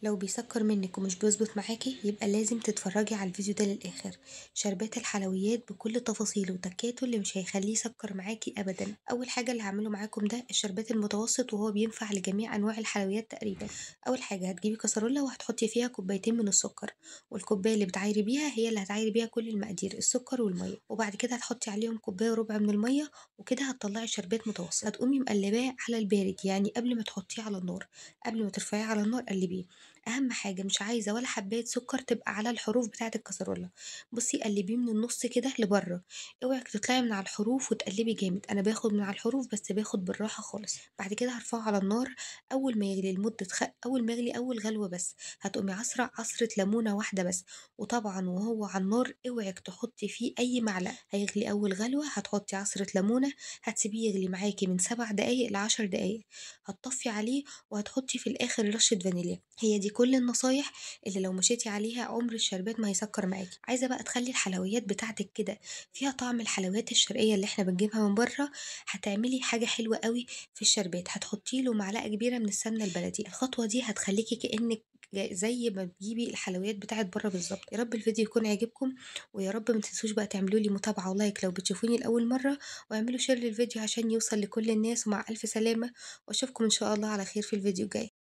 لو بيسكر منك ومش بيظبط معاكي يبقى لازم تتفرجي على الفيديو ده للاخر. شربات الحلويات بكل تفاصيله وتكاته اللي مش هيخليه يسكر معاكي ابدا. اول حاجة اللي هعمله معاكم ده الشربات المتوسط، وهو بينفع لجميع انواع الحلويات تقريبا. اول حاجة هتجيبي كسرولة وهتحطي فيها كوبايتين من السكر، والكوبايه اللي بتعايري بيها هي اللي هتعايري بيها كل المقادير، السكر والمية. وبعد كده هتحطي عليهم كوباية وربع من المية، وكده هتطلعي شربات متوسط. هتقومي مقلباه على البارد، يعني قبل ما تحطيه على النار، قبل ما ترفعيه على النار قلبية. اهم حاجة مش عايزه ولا حبايه سكر تبقى على الحروف بتاعه الكسرولة. بصي قلبية من النص كده لبره، اوعي تطلعي من على الحروف وتقلبي جامد. انا باخد من على الحروف بس باخد بالراحة خالص. بعد كده هرفعه على النار، اول ما يغلي لمدة اول ما يغلي اول غلوه بس هتقومي عصره عصره ليمونه واحدة بس. وطبعا وهو على النار اوعك تحطي فيه اي معلقه. هيغلي اول غلوه هتحطي عصره ليمونه، هتسيبيه يغلي معاكي من 7 دقايق ل10 دقايق، هتطفي عليه وهتحطي في الاخر رشه فانيليا. هي دي كل النصايح اللي لو مشيتي عليها عمر الشربات ما هيسكر معاكي. عايزه بقى تخلي الحلويات بتاعتك كده فيها طعم الحلويات الشرقية اللي احنا بنجيبها من بره، هتعملي حاجة حلوة قوي في الشربات. هتحطي له معلقه كبيرة من السمنة البلدي. الخطوة دي هتخليكي كانك زي ما بتجيبي الحلويات بتاعت بره بالظبط. يا رب الفيديو يكون عجبكم، ويا رب ما تنسوش بقى تعملوا لي متابعه و like لو بتشوفوني لاول مرة، واعملوا share للفيديو عشان يوصل لكل الناس. ومع الف سلامه، واشوفكم ان شاء الله على خير في الفيديو الجاي.